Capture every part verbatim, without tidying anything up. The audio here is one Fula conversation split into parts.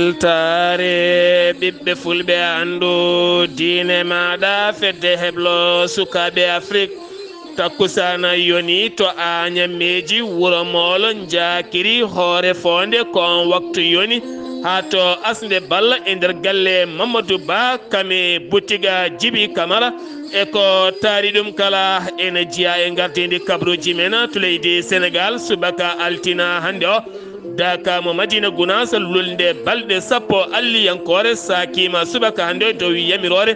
Weltaare ɓiɓɓe fulɓe, anndu diine maaɗa, fedde heblo sukaaɓe Afrik. Takkusaana yoni to Añameeji, Wuro Moolo, Njaakiri, Hoore Foonde, ko on waktu yoni. Haa to Asnde Balla e nder galle Mamadou Ba, kame butiga Jibi Kamara. E ko taari ɗum kala ene jeyaa e ngardiindi kabruuji men to leydi Senegaal, subaka altina hannde o. Daaka mo Madina Gunaas, lulnde balɗe sappo alliyankoore saakiima subaka hannde o dow yamiroore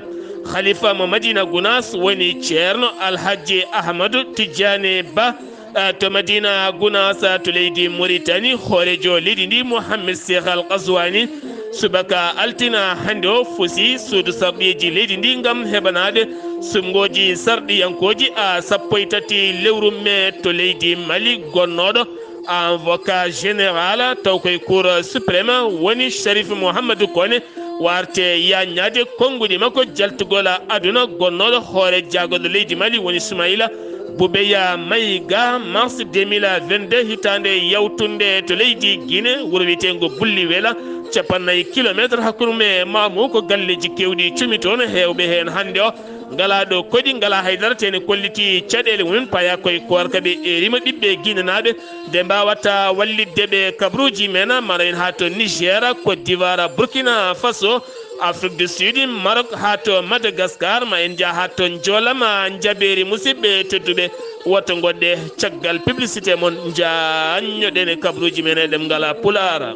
Khalifa mo Madina Gunaas, woni Ceerno Alhaji Ahmadu Tijjaani Ba, eh, to Madina Gunaas, to leydi Muritani, hooreejo leydi ndi Mohammed Cheikh Al Ghazouani, subaka altina hannde o fusi suudu sarɗiiji leydi ndi ngam heɓanaade suɓngooji sarɗiyankooji a sappo e tati lewru mee to leydi Mali. Gonnooɗo avocat général taw koye Cour suprême woni Sharif Mouhamadou Koné, warte yaññaade konnguɗi makko jaltugol aduna. Gonnooɗo hoore jaagorɗo leydi Mali woni Soumaïla Boubeya Maïga, mars deux mille vingt-deux, hitaande yawtunde to leydi Guinée, wuro wiyeteengo Bulli Wela, capanɗe nayi kilometre hakkunde mum e Mamou. Ko galleeji keewɗi cumi toon, heewɓe heen hannde o ngalaa ɗo koɗi, ngalaa haydara, te ne kolliti caɗeele mumen, paya koye koorka ɓe e rima ɓiɓɓe Guinée naaɓe, nde mbaawata wallitde ɓe kabruuji men, mara en haa to Niger, Côte d'Ivoire, Burkina Faso, Afrique du Sud, Maroc, haa to Madagascar, ma en njah haa to Njoola, ma Njabeeri. Musidɓe tedduɓe, woto ngoɗɗe caggal publicité mon, njaññoɗen e kabruuji men e ɗemngal Pulaar.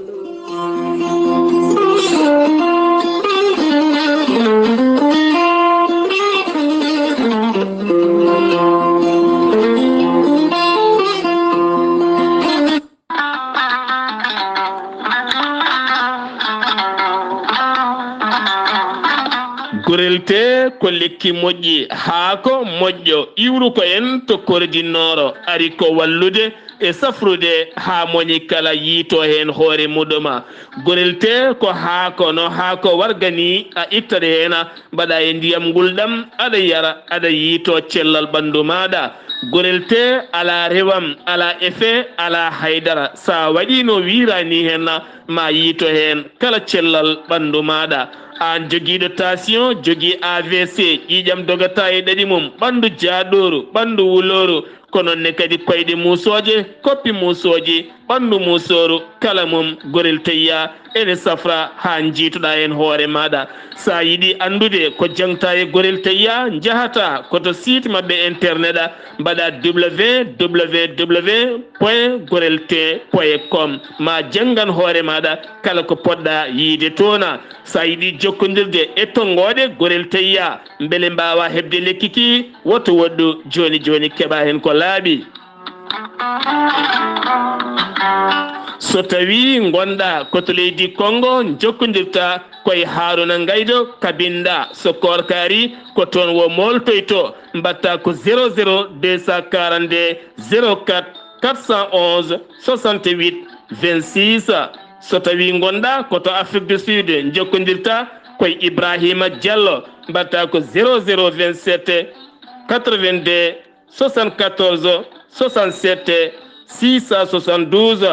Gorel tee ko lekki moƴƴi, haako moƴƴo, iwru ko en to Kore du Nord, ari ko wallude e safrude haa moni kala yiito heen hoore muɗum. Gorel tee ko haako, no haako warga ni, a ittat heen, mbaɗa e ndiyam ngulɗam, aɗa yara, aɗa yiito cellal ɓanndu maaɗa. Gorel tee alaa rewam, alaa effet, alaa haydara. So a waɗii no wiiraa ni heen, ma yiito heen kala cellal ɓanndu maaɗa. Aan jogiiɗo tension, jogii A V C, ƴiiƴam dogata e ɗaɗi mum, ɓanndu jaaɗooru, ɓanndu wulooru, ko noon ne kadi koyɗe muusooje, koppi muusooji, ɓanndu muusooru, kala mum, Gorel Teyya ene safra haa njiitoɗaa heen hoore maaɗa. So a yiɗi anndude ko jaŋta e Gorel Teyya, njahata ko to site maɓɓe internet, mbaɗa W W W point gorel tee point com, ma janngan hoore maaɗa kala ko poɗɗa yiide toon. So a yiɗi jokkondirde e tonngooɗe Gorel Teyya, mbele mbaawa heɓde lekki ki, woto woɗɗu jooni jooni, keɓa heen ko laaɓi. So tawii ngonɗaa ko to leydi Konngo, njokkondirta koye Haaruna Ngaydo Kabinda. So koorka arii, ko toon o mooltoytoo, mbaɗta ko zéro zéro deux cent quarante-deux zéro quatre quatre cent onze soixante-huit vingt-six. So tawii ngonɗaa ko to Afrique du Sud, njokkondirta koye Ibrahima Diallo, mbaɗta ko zéro zéro vingt-sept quatre-vingt-deux soixante-quatorze soixante-sept six cent soixante-douze.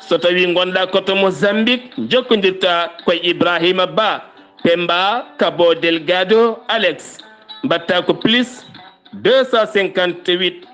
So tawii ngonɗaa ko to Mozambique, njokkondirta koye Ibrahima Ba, Pemba, Cabo Delgado, Alex, mbaɗta ko plus deux cent cinquante-huit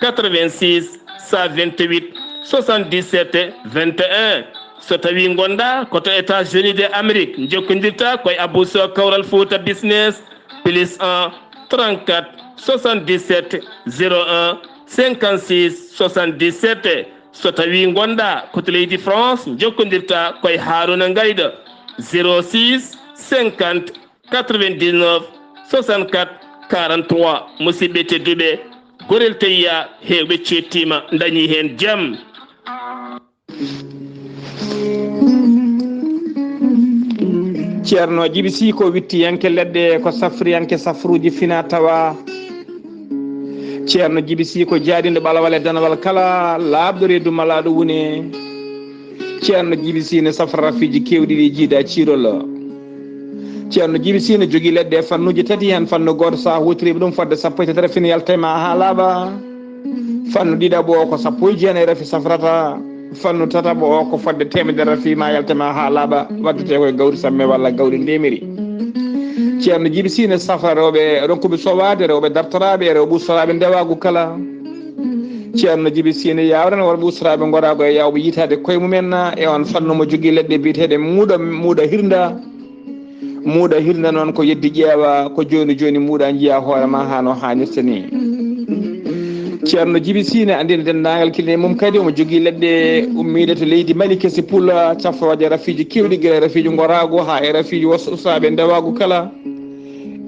quatre-vingt-six cent vingt-huit soixante-dix-sept vingt et un. So tawii ngonɗaa ko to États-Unis de Amérique, njokkondirta koye Abou Sow Kawral Fouta Business, plus un trente-quatre soixante-dix-sept zéro un cinquante-six soixante-dix-sept. So tawii ngonɗaa ko to leydi France, njokkondirta koye Haaruna Ngaydo, zéro six cinquante quatre-vingt-dix-neuf soixante-quatre quarante-trois. Musidɓe tedduɓe, Gorel Teyya, heewɓe ceettiima, ndañii heen jam. Ceerno Jibi Sy ko wittiyanke leɗɗe, ko safriyanke safruuji fina tawa. Ceerno Jibi Sy ko jaaɗiiɗo ɓalawal e danawal kala, laaɓɗo reedu malaaɗo wune. Ceerno Jibi Sy ne safra rafiiji keewɗi ɗi jiida ciirol. Ceerno Jibi Sy ne jogii leɗɗe e fannuuji tati, heen fannu gooto, so a huutoriima ɗum fodde sappo e tati rafi ne yalta e ma haa laaɓa. Fannu ɗiɗaɓo o ko sappo e jeenayi rafi safrata. Fannu tataɓo o ko fodde teemedere rafi ma yaltama haa laaɓa, waddete koye gawri samme walla gawri ndemiri. Ceerno Jibi Sine safra rewɓe ronkuɓe sowaade, rewɓe dartoraaɓe, rewɓe ustoraaɓe ndewaagu kala. Ceerno Jibi Sine yawrana worɓe ustoraaɓe ngoraagu e yawɓe yitaade koye mumen e on fannu mo jogii leɗɗe biyeteeɗe muuɗa, muuɗa hirnda. Muuɗa hirnda noon ko yeddi ƴeewa, ko jooni jooni muuɗa njiya hoore ma haa no haanirta ni. Ceerno Jibi Sine anndina denndaangal kile mum kadi omo jogii leɗɗe ummiiɗe to leydi Mali kesi pula, cafrooje rafiiji keewɗi, gila rafiiji ngoraagu haa e rafiiji was-, usaaɓe ndewaagu kala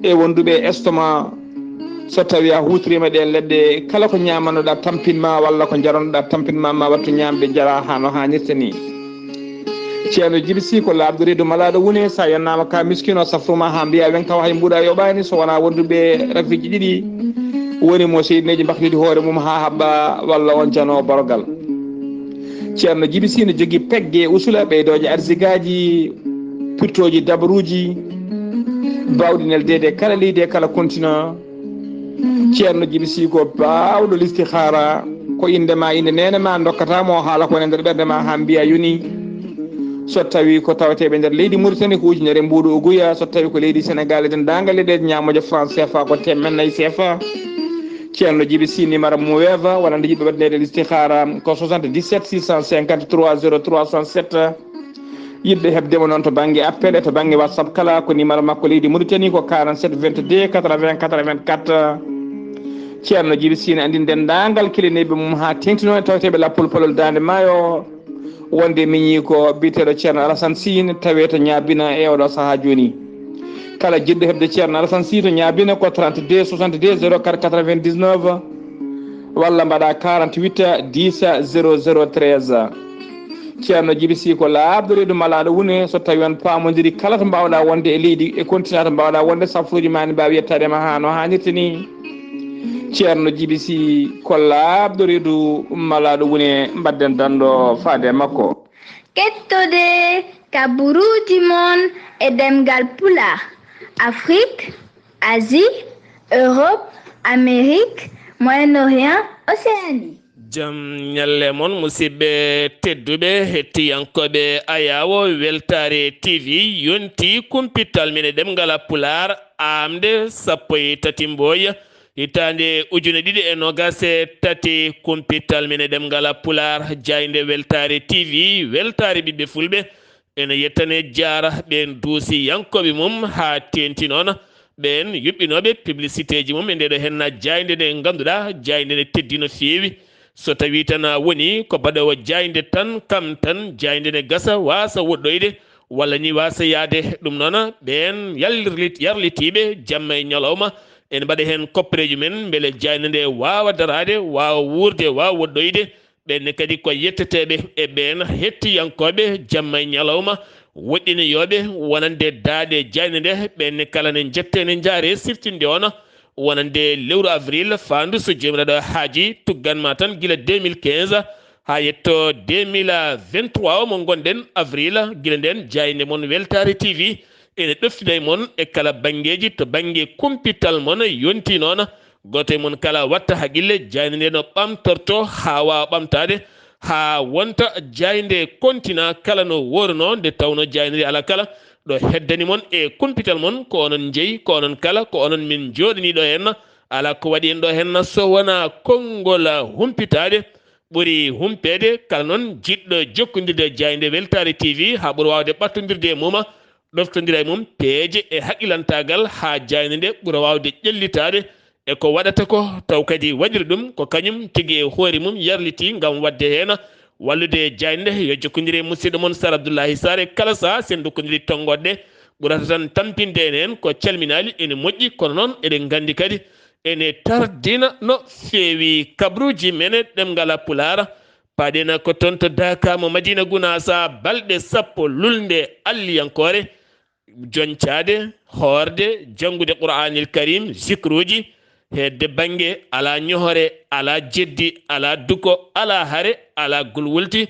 e wonduɓe e estomac. So tawii a huutoriima ɗeen leɗɗe, kala ko ñaamanoɗaa tampin ma walla ko njarannoɗaa tampin ma, ma wattu ñaamde njara haa no haanirta ni. Ceerno Jibi Sine ko laaɓɗo reedu malaaɗo wune, so a yennaama ka miskino, safru ma haa mbiya wen kaw hay mbuuɗa yoɓaani, so wonaa wonduɓe rafiiji ɗiɗi woni mo seydineeji mbaktidi hoore mum haa haɓɓa walla on janoo borogal. Ceerno Jibi Sine jogii pegge usula ɓeydooje arsigaaji, pirtooji dabaruuji, baawɗi neldeede kala leydi e kala continent. Ceerno Jibi Sine ko baawɗo listihaara, ko innde ma, innde neene ma, ndokkata mo haala ko woni e nder ɓernde ma haa mbiya yoni. So tawii ko taweteeɓe nder leydi Mauritanie ko ujunere mbuuɗu uguya, so tawii ko leydi Sénégal e denndaangal leyɗe ñaamooje franc C F A ko teemeɗɗe nayi C F A. Ceerno Jibi Sine numéro mum weefa wonande yiɗɓe waɗaneede listihaara ko soixante-dix-sept six cent cinquante-trois zéro trois soixante-sept. Yiɗɓe heɓde mo noon to bannge appel e to bannge WhatsApp kala ko numéro makko leydi Mauritanie ko quarante-sept vingt-deux quatre-vingts quatre-vingt-quatre. Ceerno Jibi Sine anndi denndaangal kilineeɓe mum haa teeŋtinoo e taweteeɓe lappol polol Daande Maayo. Wonde miñi ko biyeteeɗo Ceerno Alassane Sine tawee to Ñaabina e oɗo sahaa jooni. Kala jiɗɗo heɓde Ceerno Alassane Sine to Ñaabina ko trente-deux soixante-deux zéro quatre quatre-vingt-dix-neuf walla mbaɗa quarante-huit dix zéro zéro treize. Ceerno Jibi Sine ko laaɓɗo reedu malaaɗo wune, so tawii on paamondiri kala to mbaawɗa wonde e leydi e continent to mbaawɗa wonde, safruuji ma ne mbaawi yettaade ma haa no haanirta ni. Ceerno Jibi Sine ko laaɓɗo reedu malaaɗo wune, mbaɗden danndo faade e makko. Kettode kaburuuji mon e ɗemngal Pulaar, Afrique, Asie, Europe, Amérique, Moyen-Orient, Océanie. Jam ñalle mon, musidɓe tedduɓe, hettiyankooɓe Ayaawo Weltaare T V, yonti kumpital men e ɗemngal Pulaar, aamde sappo e tati Mbooya, hitaande ujune ɗiɗi e noogaas e tati, kumpital men e ɗemngal Pulaar, jaaynde Weltaare T V, weltaare ɓiɓɓe Fulɓe. Ene yettane jaara ɓeen duusiyankooɓe mum haa teeŋti noon ɓeen yuɓɓinooɓe publicité ji mum e ndee ɗoo henna jaaynde nde ngannduɗaa jaaynde nde teddii no feewi. So tawii tan a woni ko baɗoowo jaaynde tan, kam tan jaaynde nde gasa waasa woɗɗoyde walla ni waasa yahde, ɗum noon ɓeen yallit-, yarlitiiɓe jamma e ñalawma ene mbaɗa heen koppareeji men mbele jaaynde nde waawa daraade, waawa wuurde, waawa woɗɗoyde. Ɓeen ne kadi ko yetteteeɓe e ɓeen hettiyankooɓe jamma e ñalawma, woɗɗinayooɓe wonande daaɗe jaaynde nde. Ɓeen ne kala ne njette ne njaare siftinde on wonande lewru avril, faandu so Joomiraaɗo haaji, tuggan ma tan gila deux mille quinze haa yetto deux mille vingt-trois o mo ngonɗen, avril, gila ndeen jaaynde mon Weltaare T V ene ɗoftina e mon e kala banngeeji to bannge kumpital mon yonti noon. Gooto e mon kala watta haqqille, jaaynde nde no ɓamtorto haa waawa ɓamtaade, haa wonta jaaynde continent kala no woorunoo, nde tawnoo jaaynde nde alaa kala ɗo heddani mon e kumpital mon, ko onon njeyi, ko onon kala, ko onon min njooɗanii ɗo henna, alaa ko waɗi en ɗo henna so wonaa konngol humpitaade. Ɓuri humpeede kala noon jiɗɗo jokkondirde e jaaynde Weltaare T V haa ɓura waawde ɓattondirde e mum, ɗoftondira e mum peeje e haqqilantaagal haa jaaynde nde ɓura waawde ƴellitaade e ko waɗata ko, taw kadi waɗiri ɗum ko kañum tigi e hoore mum yarlitii ngam waɗde heen wallude jaaynde nde. Yo jokkondir e musidɗo mon Sar Abdullahi Sare kala sahaa, so en ndokkondiri tonngoɗɗe, ɓurata tan tampinde en heen ko calminaali ene moƴƴi, kono noon eɗen nganndi kadi ene tardina no feewi. Kabaruuji men e ɗemngal Pulaar, paaɗen ko toon to Daaka mo Madiina Gunaas, balɗe sappo lulnde alliyankoore, joncaade, hoorde, janngude Qur'aanil Kariim, zikruuji, hedde bannge, alaa ñohre, alaa jeddi, alaa duko, alaa hare, alaa gulwulti,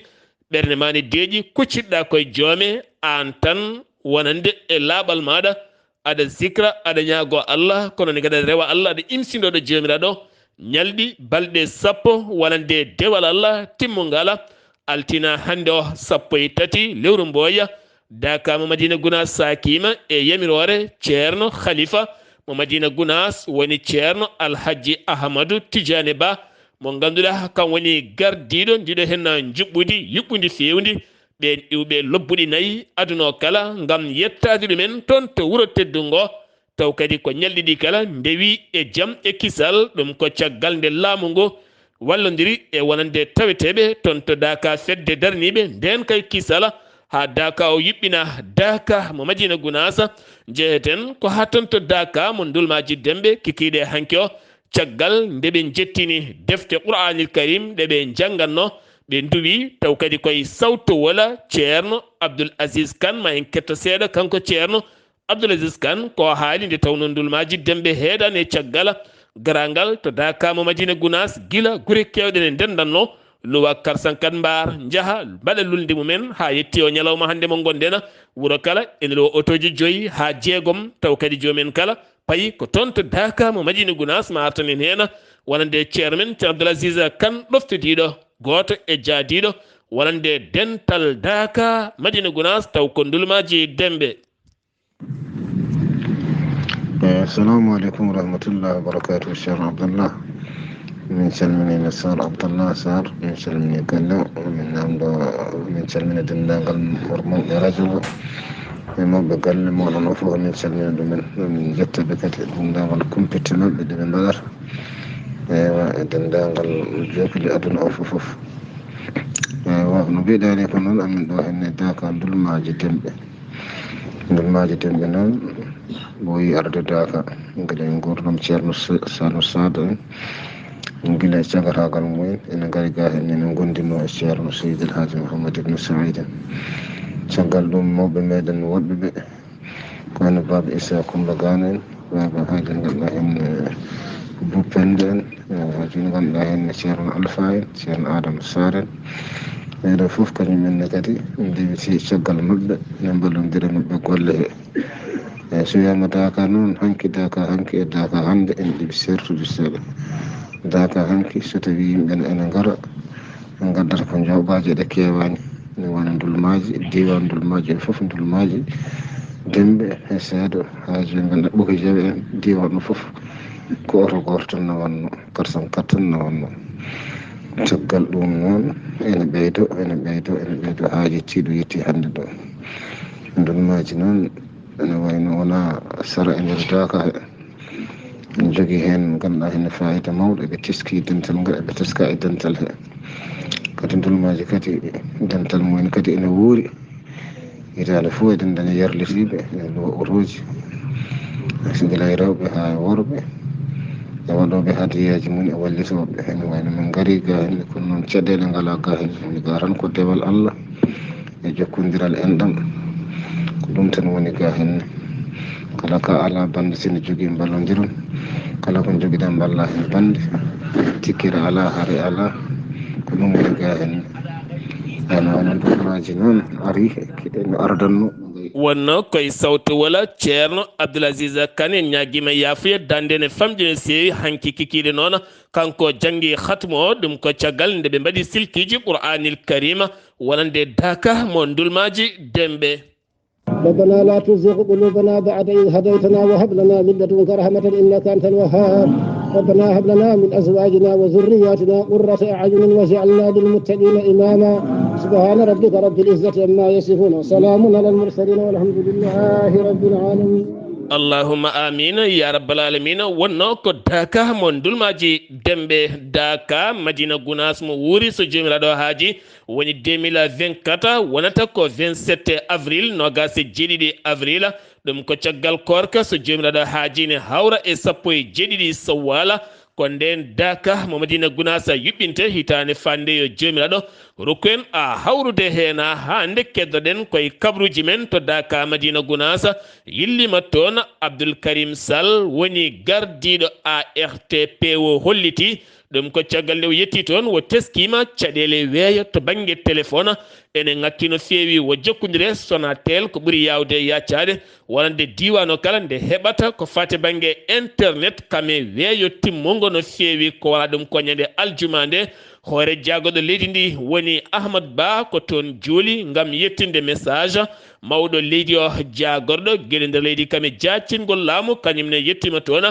ɓernde maa ne deeƴi, kuccitɗaa koye joome, aan tan wonande e laaɓal maaɗa, aɗa zikra, aɗa ñaagoo Allah, kono ne kadi aɗa rewa Allah, aɗa imsindoo ɗo Joomiraaɗo, ñalɗi, balɗe sappo, wonande dewal Allah timmungal, altina hannde o, sappo e tati lewru Mboya, Daaka mo Madina Gunaas saakiima e yamiroore Ceerno Khalifa mo Madina Gunaas, woni Ceerno Alhajji Ahmadu Tijaani Ba, mo ngannduɗaa kam woni gardiiɗo ndiɗo heen njuɓɓudi yuɓɓundi feewndi ɓeen iwɓe lobbuɗi nayi aduna o kala, ngam yettaade ɗumen toon to wuro teddungo, taw kadi ko ñalɗi ɗi kala ndewi e jam e kisal. Ɗum ko caggal nde laamu ngu wallondiri e wonande taweteeɓe toon to Daaka, fedde daraniiɓe ndeen kay kisal, haa Daaka o yuɓɓina. Daaka mo Madina Gunaas, njeheten ko haa toon to Daaka mo Ndulmaaji Demɓe kikiiɗe hanki o, caggal nde ɓe njettini defte Qur'aanil Kariim ɗe ɓe njanngatno, ɓe nduwi, taw kadi koye sawto wola Ceerno Abdul Aziz Kan. Ma en ketto seeɗa kanko Ceerno Abdul Aziz Kan ko haali nde tawnoo Ndulmaaji Demɓe heedaani e caggal garaangal to Daaka mo Madina Gunaas, gila gure keewɗe ne ndenndanno, Luwa, Karsan Kan, Mbaar, njaha mbaɗa lulnde mumen haa yetti o ñalawma hannde mo ngonɗen. Wuro kala ene luwa otooji joyi haa jeegom, taw kadi joomen kala payi ko toon to Daaka mo Madina Gunaas. Ma artan en heen wonande ceerno men Ceerno Abdul Aziz Kan, ɗoftodiiɗo gooto e jaadiiɗo wonande dental Daaka Madina Gunaas, taw ko Ndulmaaji Demɓe. Eh, assalamu aleykum wa rahmatullahi wa barakatuh, Ceerno Abdallah. Min calmini Mister Abdallah Sarr, min calmini galle o, min namdo, min calmini denndaangal mawɓe radio o, e mawɓe galle mooɗon o fof, min calmini ɗumen. Min njettaɓe kadi e denndaangal kumpitte maɓɓe ɗe ɓe mbaɗata. Ewa, e denndaangal jookli aduna o fof fof. Ewa, no mbiɗani ko noon, amin ɗo henne Daaka Ndulmaaji Demɓe. Ndulmaaji Demɓe noon ɓooyi arde Daaka, gila e nguurndam Ceerno Sa-, Sanu Saada en, gila e cagataagal mumen, ene ngari ga heen, ene ngonndinoo e Ceerno Seydi El Hadji Mouhammad Ibn Saïd en. Caggal ɗum, mawɓe meɗen woɗɓe ɓe, ko wayno Baaba Issa Coumba Gano en, Baaba Haydara, nganduɗaa heen, eh, Bou Penda en, eh, jooni nganduɗaa heen Ceerno Alpha en, Ceerno Adama Sarr en. Ɓeeɗo fof kañum en ne kadi ndewiti caggal maɓɓe, ene mballondira maɓɓe golle he. Eyi, so wiyaama Daaka noon, hanki Daaka, hanki e Daaka hannde, ene ɗeɓi sertude seeɗa. Daaka hanki, so tawii yimɓe ne ene ngara, ɓe ngaddata ko njawɓaaje ɗe keewaani, ene wona Ndulmaaji, diiwaan Ndulmaaji en fof, Ndulmaaji Demɓe e Seedo, haa jooni nganduɗaa Ɓoki Jawe en, diiwaan o fof ko oto gooto tan nawatnoo, quatre cent quatre tan nawatnoo. Caggal ɗum noon, ene ɓeydo, ene ɓeydo, ene ɓeydo haa yettii ɗo yettii hannde ɗo. Ndulmaaji noon ene wayno wonaa sara e nder Daaka he. Ene jogii heen, nganduɗaa heen, faayiida mawɗo, eɓe teski dental ngal, eɓe teska e dental he. Kadi Ndulmaaji kadi, dental mumen kadi ene wuuri. Hitaande fof eɗen ndaña yarlitiiɓe, ene luwa otooji. So gila e rewɓe haa e worɓe, e waɗooɓe hadiyaaji mum e wallitooɓe. Ene wayno min ngarii ga henne, kono noon caɗeele ngalaa ga henne. Woni ga tan ko dewal Allah e jokkondiral enɗam. Ko ɗum tan woni ga henne. Kala ka alaa bannde, so ene jogii mballondiron. Kala ko njogiɗaa mballaa heen bannde. Tikkere alaa, hare alaa. Ko ɗum woni ga henne. Ene wayno Ndulmaaji noon arii, no ardanno. Wonno koye sawto wola Ceerno Abdul Aziz Kan, en ñaagiima yaafuya, daande ne famɗi no seewi hanki kikiiɗe noon. Kanko janngi khatmu o, ɗum ko caggal nde ɓe mbaɗi silkiiji Qur'aanil Kariima wonande Daaka mo Ndulmaaji Demɓe. ربنا لا تزغ قلوبنا بعد إذ هديتنا وهب لنا من لدنك رحمة إنك أنت الوهاب. ربنا هب لنا من أزواجنا وذرياتنا قرة أعين واجعلنا للمتقين إماما. سبحان ربك رب العزة عما يصفون وسلام على المرسلين والحمد لله رب العالمين. Allahumma amiin ya rabbal aalamiina. Wonno ko Daaka mo Ndulmaaji Demɓe, Daaka Madina Gunaas mo wuuri, so Joomiraaɗo haaji, woni deux mille vingt-quatre, wonata ko vingt-sept avril, noogaas e jeeɗiɗi avril. Ɗum ko caggal koorka, so Joomiraaɗo haaji, ne hawra e sappo e jeeɗiɗi Sawwala. Ko ndeen Daaka mo Madina Gunaas yuɓɓinte hitaande faande, yo Joomiraaɗo rokku en a hawrude heen haa nde keddoɗen koye kabruuji men to Daaka Madina Gunaas. Yilliima toon Abdul Karim Sall, woni gardiiɗo A R T P o, holliti ɗum ko caggal nde o yettii toon, o teskiima caɗeele weeyo to bannge telefoŋ. ene ŋakki no feewi. Wo jokkondire Sonatel ko ɓuri yaawde yaacaade, wonande diiwaan o kala nde heɓata ko faati bannge internet, kam e weeyo timmungo no feewi. Ko wala ɗum ko ñande aljuma nde, hoore jaagorɗo leydi ndi woni Ahmad Ba, ko toon juuli ngam yettinde message mawɗo leydi o jaagorɗo gila nder leydi, kam e jaacingol laamu, kañum ne yettima toon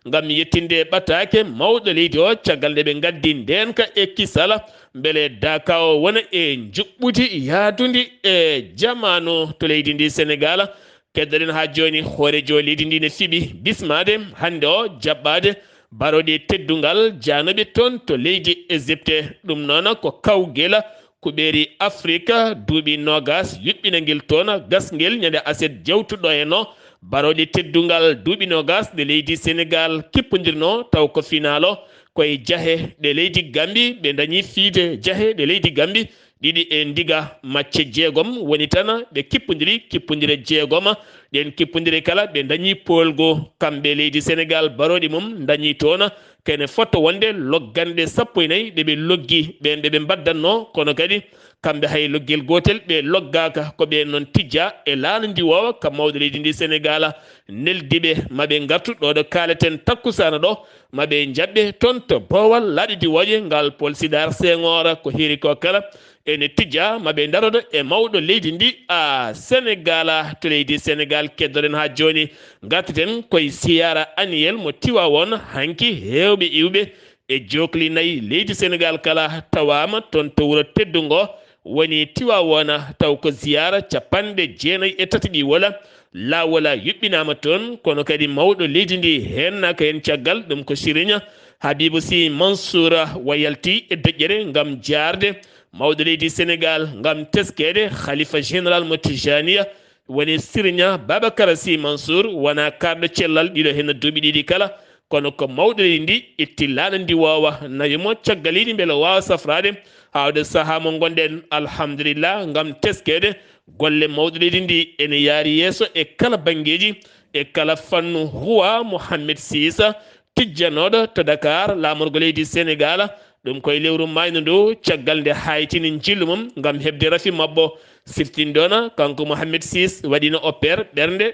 ngam yettinde ɓataake mawɗo leydi o, caggal nde ɓe ngaddi ndeenka e kisala, mbele Daka o wona e njuɓɓudi yaadundi e jamaanu to leydi ndi Senegal. Keddoɗen haa jooni, hooreejo leydi ndi ne fiɓi bismaade hannde o jaɓɓaade barooɗe teddungal jaanooɓe toon to leydi Égypte. Ɗum noon ko kawgel kuɓeeri Afrika duuɓi noogas yuɓɓinangel toon gasngel ñande aset jawtuɗo en o. Barooɗe teddungal duuɓi noogas ɗe leydi Senegal kippondirno taw ko finaal o, koye jahe ɗe leydi Gambi ɓe dañi fiide jahe ɗe leydi Gambi ɗiɗi e ndiga macce jeegom woni tan ɓe kippondiri, kippondire jeegoma. Ɗen kippondire kala ɓe dañi poolgo, kamɓe leydi Senegal barooɗi mum dañi toon kene fotto wonde logganɗe sappo e nayi ɗe ɓe loggi ɓen ɗe ɓe mbaddanno, kono kadi kamɓe hay loggel gootel ɓe loggaaka. Ko ɓe noon tijja e laana ndiwoowa ka mawɗo leydi ndi Senegal, neldi ɓe ma ɓe ngartu ɗo ɗo kaaleten takkusaana ɗo, ma ɓe njaɓɓe toon to boowal laaɗe diwooje ngal Paul Sidar Senghor. Ko heeri ko kala ene tijja ma ɓe ndarodo e mawɗo leydi ndi a Senegal. To leydi Senegal keddoɗen haa jooni, ngarteten koye siyaara annuel mo Tiwaawoon. Hanki heewɓe iwɓe e jookli nayi leydi Senegal kala tawaama toon to wuro teddungo woni Tiwaawoona, taw ko ziyaara capanɗe jeenayi e tati ɗi wola. Laawola yuɓɓinaama toon, kono kadi mawɗo leydi ndi heennaaka heen caggal. Ɗum ko Siriña Habibu Si Mansuura wa yalti e deƴƴere ngam jaarde mawɗo leydi Senegal, ngam teskeede Khalifa Général mo Tijaniya, woni Siriña Babakar Si Mansuur, wona kaarɗo cellal ɗiɗo heen duuɓi ɗiɗi kala, kono ko mawɗo leydi ndi itti laana ndiwoowa nawi mo caggal yiɗi mbele waawa safraade hawde sahaa mo ngonɗen, alhamdulillah, ngam teskeede golle mawɗo leydi ndi ene yaari yeeso e kala banngeeji, e kala fannu. Huwa Mohamed Sisa, tijjanooɗo to Dakar, laamorgo leydi Senegal, ɗum koye lewru maayno ndu, caggal nde haytini njillu mum ngam heɓde rafi mabbo. Siftindoona, kanko Mohamed Sis waɗino opère ɓernde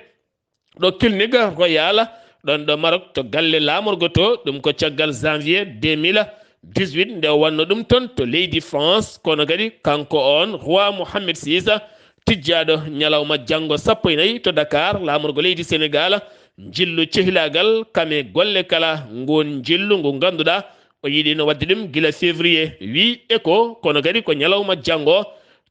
ɗo Clinique Royal, ɗon ɗo Maroc, to galle laamorgo to, ɗum ko caggal janvier deux mille dix-huit, nde o wanno ɗum toon to leydi France. Kono kadi kanko on, Roi Mohamed Sisa, tijjaaɗo ñalawma janngo sappo e nayi to Dakar, laamorgo leydi Senegal, njillu cehilaagal kam e golle kala, ngun njillu ngu ngannduɗaa o yiɗino waɗde ɗum gila février, wi Echo. Kono kadi ko ñalawma janngo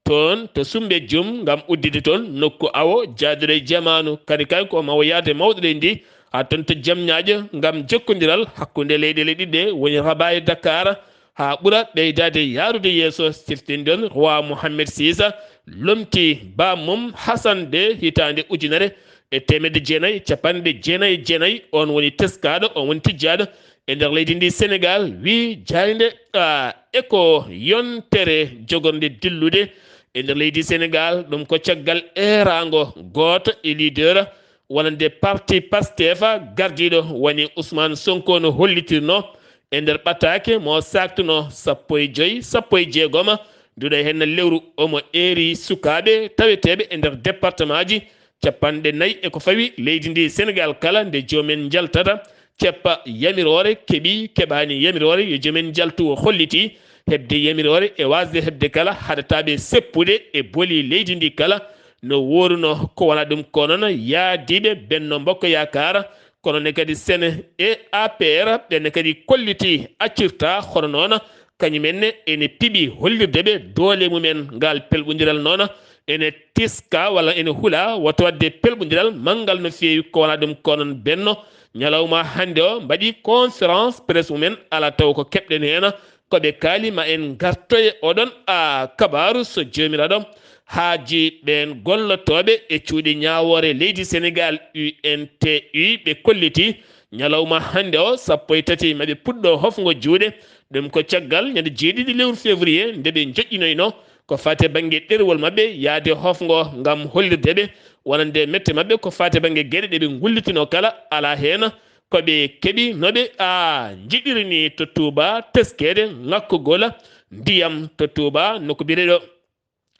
toon to Sumbejum ngam uddide toon nokku awo jaaduɗo e jamaanu. Kadi kay ko mawo yaade mawɗo leydi ndi haa toon to Jamñaajo ngam jokkondiral hakkunde leyɗeele ɗiɗɗe, woni Rabat e Dakar, haa ɓura ɓeydaade yaarude yeeso. Siftinɗon, Roi Mohamed Sisa lomti baam mum Hassan de hitaande ujunere e teemedde jeenayi e capanɗe jeenayi e jeenayi. On woni teskaaɗo, on woni tijjaaɗo e nder leydi ndi Senegal, wi jaaynde, ah, Echo, yontere jogornde dillude e nder leydi Senegal. Ɗum ko caggal eeraango gooto e leader wonande parti Pastef gardiiɗo woni Ousmane Sonko no hollitirno e nder ɓataake mo saaktuno sappo e joy, sappo e jeegoma nduɗo heen lewru, omo eeri sukaaɓe taweteeɓe e nder département ji capanɗe nayi e ko fawi leydi ndi Senegal kala, nde joomen njaltata ceppa yamiroore, keɓi, keɓaani yamiroore, yo joomen njaltu. O holliti heɓde yamiroore e waasde heɓde kala haɗataaɓe seppude e boli leydi ndi kala no wooruno. Ko wona ɗum ko noon, yaadiiɓe Benno Mbokk Yaakaar, kono ne kadi Sene e A P R, ɓenne kadi kolliti accirta hono noon, kañum en ne ene piɓi hollirde ɓe doole mumen. Ngal pelɓondiral noon ene tiska walla ene hula woto waɗde pelɓondiral manngal no feewi. Ko wona ɗum ko noon, Benno ñalawma hannde o mbaɗi conférence presse mumen, alaa taw ko keɓɗen heen ko ɓe kaali. Ma en ngartoye oɗon a kabaaru so Joomiraaɗo haaji. Ɓeen gollotooɓe e cuuɗi ñaawoore leydi Senegal, U N T U, ɓe kolliti ñalawma hannde o sappo e tati maɓe puɗɗo hofngo juuɗe. Ɗum ko caggal ñande jeeɗiɗi lewru février nde ɓe njoƴƴinoyno ko faati e bannge ɗerewol maɓɓe yaade hofngo ngam hollirde ɓe wonande mette maɓɓe ko faati e bannge geɗe ɗe ɓe ngullitino kala. Alaa heen ko ɓe keɓi no ɓe a njiɗiri ni to Touba, teskeede ŋakkugol ndiyam to Touba, nokku biyeteeɗo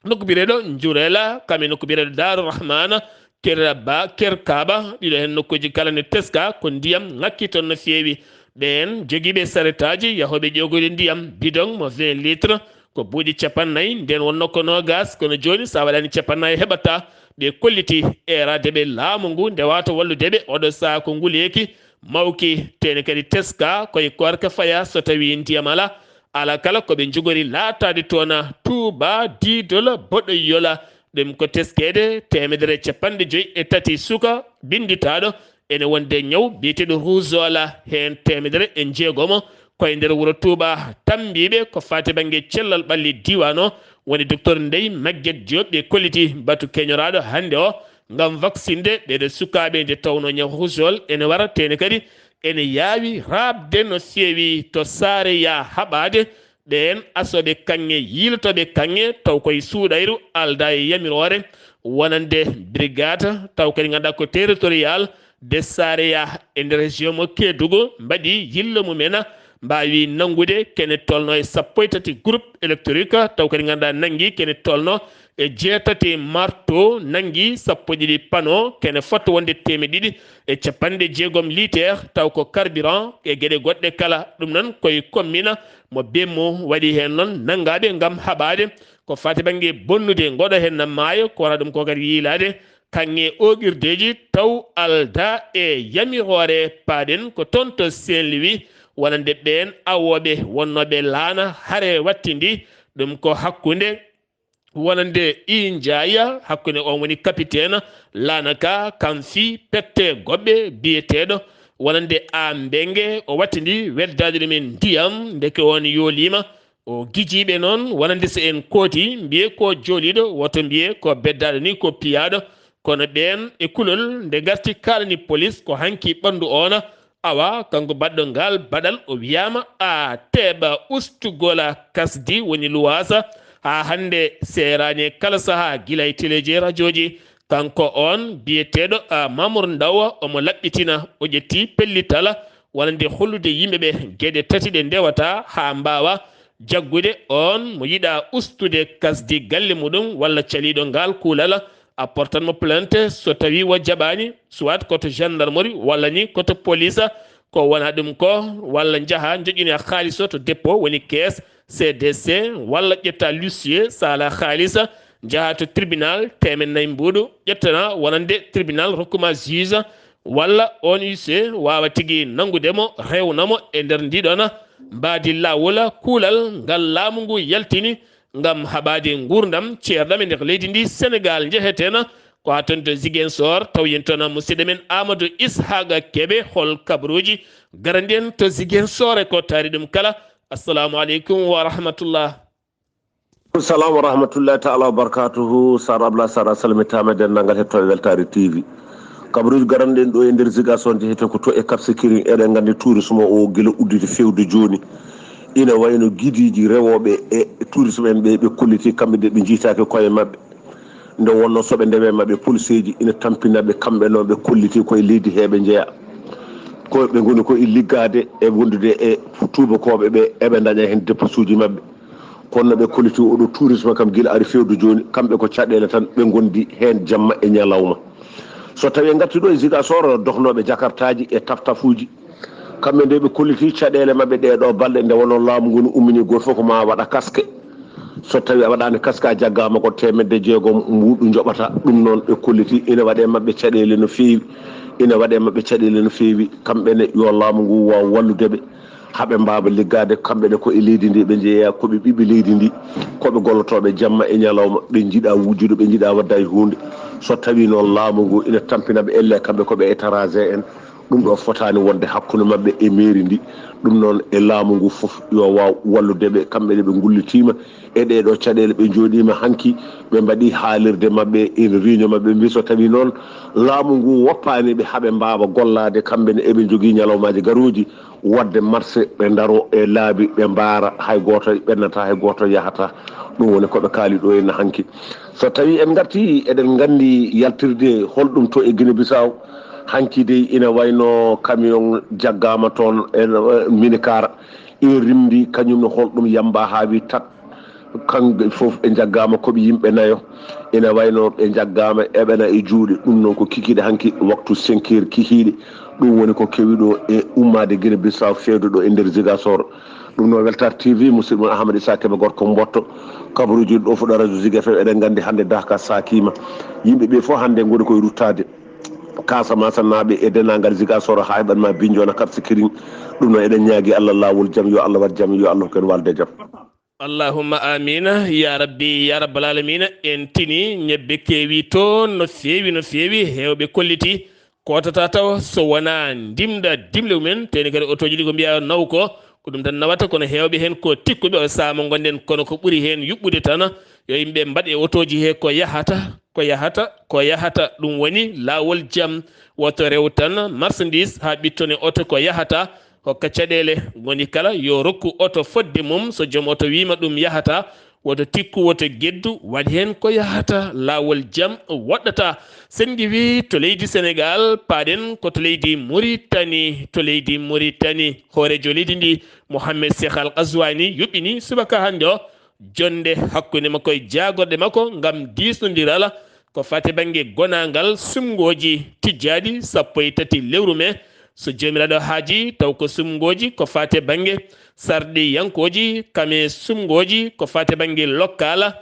Nokku biyeteeɗo Njurela, kam e nokku biyeteeɗo Daaru Rahmana, Ker Ba, Ker Kaba, ɗiɗo heen nokkuuji kala ne teska, ko ndiyam ŋakki toon no feewi. Ɓeen jogiiɓe saretaaji yahooɓe ƴoogoyde ndiyam, bidon mo vingt litres, ko buuɗi capannay, ndeen wonnoo ko noogas, kono jooni so a waɗaani capannay heɓataa. Ɓe kolliti eeraade ɓe laamu ngu nde waawata wallude ɓe, oɗo sahaa ko nguleeki mawki, teene kadi teska, ko e Koorka fayaa so tawii ndiyam alaa. Alaa kala ko ɓe njogori laataade toon, Tuuba, Diidola, Boɗo Yola, ɗum ko teskeede teemedere e capanɗe joy e tati suka binnditaaɗo ene wonde ñaw biyeteeɗo rougeole, heen teemedere e jeegomo ko e nder wuro Tuuba. Tammbiiɓe ko faati bannge cellal ɓalli diiwaan o, woni Docteur Ndeye Maguette Diop, ɓe kolliti batu keñoraaɗo hannde o ngam vaccinde ɓeeɗo sukaaɓe, nde tawnoo ñaw rougeole ene wara, teene kadi ene yaawi raaɓde no feewi to Saare Yaa Haɓaade. Ɓeen asooɓe kaŋŋe, yiilotooɓe kaŋŋe, taw koye suuɗayru, aldaa e yamiroore wonande brigade, taw kadi ngannduɗaa ko territorial de Saare Yaa e nder région mo Kédougou, mbaɗi yillo mumen, mbaawi nanngude kene tolno e sappo e tati groupe électrique, taw kadi ngannduɗaa nanngi kene tolno e jeetati marteau, nanngi sappo e ɗiɗi panneau, kene fotto wonde teemedde ɗiɗi e capanɗe jeegom litre, taw ko carburant e geɗe goɗɗe kala. Ɗum noon koye commune mo Bemmo waɗi heen noon nanngaaɓe ngam haɓaade ko faati bannge bonnude ngoɗo heen na maayo, ko wona ɗum ko kadi yiilaade kaŋŋe ooɓirdeeji, taw aldaa e yamiroore. Paaɗen ko toon to Saint-Louis, wonande ɓeen awooɓe wonnooɓe laana hare wattindi, ɗum ko hakkunde wonande Injaaya, hakkunde on woni capitaine laana ka, kam fii pette goɓɓe biyeteeɗo wonande A Mbenge, o wattindi weddaade ɗum en ndiyam, ndeke on yooliima. O gijiiɓe noon, wonande so en kooti, mbiyee ko jooliiɗo, woto mbiyee ko beddaaɗo ni, ko piyaaɗo. Kono ɓeen e kulol, nde ngarti kaalani polis ko hanki ɓanndu oona. Awa, kanko baɗɗo ngaal baɗal, o wiyaama a teeɓa ustugol a kasdi, woni luwaasa, haa hannde seeraani e kala sahaa, gila e teleeji e rajooji. Kanko oon biyeteeɗo, a, Mamour Ndaw, omo laɓɓitina, o ƴetti pellital wonande hollude yimɓe ɓe geɗe tati ɗe ndewata haa mbaawa jaggude oon mo yiɗaa ustude kasdi galle muɗum walla caliiɗo ngaal kuulal, a portan mo plainte so tawii o jaɓaani, soit ko to gendarmerie walla ni ko to police. Ko wona ɗum ko, walla njaha njoƴƴina xaalis o to dépôt, woni caisse, C D C, walla ƴetta l'huissier, sala xaalis, njaha to tribunal, teemen nayi mbuuɗu, ƴettana wonande tribunal, rokkuma juge, walla on huissier waawa tigi nanngude mo, rewna mo e nder ndiɗon mbaadi laawol kuulal ngal laamu ngu yaltini ngam haɓaade nguurndam ceerɗam e nder leydi ndi Senegaal. Njeheten ko haa toon to Ziguinchor, tawoyen toon musidɗo men Amadou Ishaqa Kebe, hol kabaruuji garani en to Ziguinchor e ko taari ɗum kala. Assalamu aleykum wa rahmatullah. Salam wa rahmatullahi taala wa barakatuhu. Sar Abla Sar, a salmitaama e denndaangal hettooɓe Weltaare T V. Kabaruuji garanɗi en ɗo e nder Ziguinchor, njeheten ko to e Cap Skirring. Eɗen nganndi tourisme o gila udditi feewde jooni. Ina wayno gidiiji rewooɓe e tourisme en ɓe, ɓe kolliti kamɓe de ɓe njiytaake koye maɓɓe. Nde wonnoo so ɓe ndewii maɓɓe, poliseeji ina tampina ɓe, kamɓe noon ɓe kolliti koye leydi he ɓe njeyaa. Ko ɓe ngoni ko e liggaade e wondude e tuubakooɓe ɓe, eɓe ndaña heen dépôtuuji maɓɓe. Kono no ɓe kolliti oɗo tourisme kam gila ari feewde jooni, kamɓe ko caɗeele tan ɓe ngondi heen jamma e ñalawma. So tawii en ngartii ɗo e Ziguinchor, dognooɓe jakartaaji e taftafuuji, kamɓe nde ɓe kolliti caɗeele maɓɓe ɗee ɗoo balɗe, nde wonnoo laamu ngu no ummini gooto fof ko maa waɗa kaske. So tawii a waɗaani kaske, a jaggaama ko teemedde jeegom mbuuɗu njoɓata. Ɗum noon ɓe kolliti ina waɗee maɓɓe caɗeele no feewi, ina waɗee maɓɓe caɗeele no feewi. Kamɓe ne yo laamu ngu waaw wallude ɓe, haa ɓe mbaawa liggaade. Kamɓe ne ko e leydi ndi ɓe njeyaa, ko ɓe ɓiɓɓe leydi ndi, ko ɓe gollotooɓe jamma e ñalawma, ɓe njiɗaa wujjude, ɓe njiɗaa waɗde hay huunde. So tawii noon laamu ngu ina tampina ɓe, ellee kamɓe ko ɓe étranger en, ɗum ɗo fotaani wonde hakkunde maɓɓe e mairie ndi. Ɗum noon e laamu ngu fof yo waaw wallude ɓe, kamɓe ne ɓe ngullitiima e ɗee ɗoo caɗeele, ɓe njooɗiima hanki, ɓe mbaɗii haalirde maɓɓe, ina réunion maɓɓe, ɓe mbii so tawii noon laamu ngu woppaani ɓe haa ɓe mbaawa gollaade, kamɓe ne eɓe njogii ñalawmaaji garooji waɗde marché, ɓe ndaro e laabi, ɓe mbaara, hay gooto ɓennataa, hay gooto yahataa. Ɗum woni ko ɓe kaali ɗo henna hanki. So tawii en ngartii, eɗen nganndi yaltirde holɗum to e Guinée Bissau, hanki dey ina wayno camion jaggaama toon e, eh, minicar, ina rimndi, kañum ne holɗum yamba haa wii tat. Kamɓe fof ɓe njaggaama, ko ɓe yimɓe nayo. Ina wayno ɓe njaggaama, eɓena e juuɗe. Ɗum noon ko kikiiɗe hanki, waktu cinq heures kikiiɗe. Ɗum woni ko kewi ɗo e ummaade Guinée Bissau, seedo ɗo e nder Ziguinchor. Ɗum noon Weltaare T V, musidɗo mon Ahamadu Issa Kebe, gorko Mbotto, kabaruuji ɗo fof ɗo radio Zik F M. Eɗen nganndi hannde Dahka saakiima. Yimɓe ɓe fof hannde ngoni koye ruttaade. Kasamasa naaɓe e denndaangal Ziguinchor, haa heɓan ma Bignona, Cap Skirring. Ɗum noon eɗen ñaagi Allah laawol jam, yo Allah waɗ jam, yo Allah hokku en walde jam. Allahumma amina, ya rabbi, ya rabbal alamina. En tini ñebbe keewi toon no feewi, no feewi. Heewɓe kolliti kootata taw so wonaa ndimɗa dimle mumen. Teni kadi otooji ɗi ko mbiya naw ko, ko ɗum tan nawata, kono heewɓe heen ko tikkuɓe o saama ngonɗen, kono ko ɓuri heen yuɓɓude tan yo yimɓe mbaɗ e otooji he ko yahata, ko yahata, ko yahata. Ɗum woni laawol jam, woto rew tan marchandise haa ɓitton e oto ko yahata. Hokka caɗeele, ngoni kala yo rokku oto fodde mum. So joom oto wiima ɗum yahata, woto tikku, woto geddu, waɗ heen ko yahata, laawol jam woɗɗata. Sen ngiwi to leydi Senegaal, paaɗen ko to leydi Muritani, to leydi Muritani. Hooreejo leydi ndi, Mohammed Cheikh Al Ghazouani, yuɓɓini subaka hannde o jonnde hakkunde makko e jaagorɗe makko ngam diisnondiral ko faati bannge gonaangal sumngooji tijjaaɗi sappo e tati lewru mee. So Joomiraaɗo haaji, taw ko sumngooji ko faati bannge sarɗiyankooji, kam e sumngooji ko faati bannge lokkaala,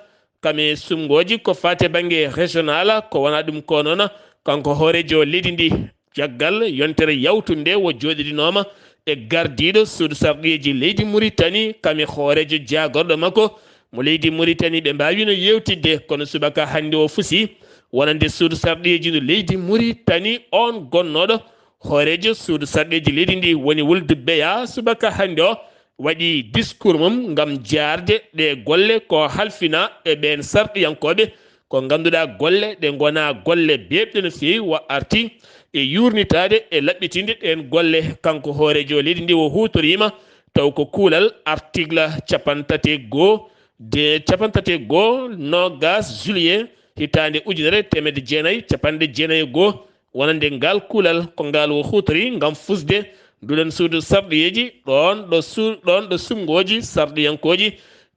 kam e sumngooji ko faati bannge régional, ko wonaa ɗum ko noon, kanko hooreejo leydi ndi, caggal yontere yawtunde o jooɗidinooma e gardiiɗo suudu sarɗiyeeji leydi Muritani, kam e hooreejo jaagorɗo makko mo leydi Muritani. Ɓe mbaawino yeewtidde, kono subaka hannde o fusi wonande suudu sarɗiyeeji ndu leydi Muritani. On gonnooɗo hooreejo suudu sarɗiyeeji leydi ndi woni Wuldu Beya, subaka hannde o waɗi discours mum ngam jaarde ɗe golle ko halfina e ɓeen sarɗiyankooɓe, ko ngannduɗaa golle ɗe ngonaa golle beeɓɗe no feewi, wa arti e yuurnitaade e laɓɓitinde ɗeen golle. Kanko hooreejo leydi ndi o huutoriima taw ko kuulal article cappanɗe tati e goo, de cappanɗe tati e goo, noogas juillet hitaande ujunere teemedde jeenayi cappanɗe jeenayi e goo, wonande ngal kuulal ko ngal o huutori ngam fusde nduɗon suudu sarɗiyeeji, ɗoon ɗo su-, ɗoon ɗo sumngooji sarɗiyankooji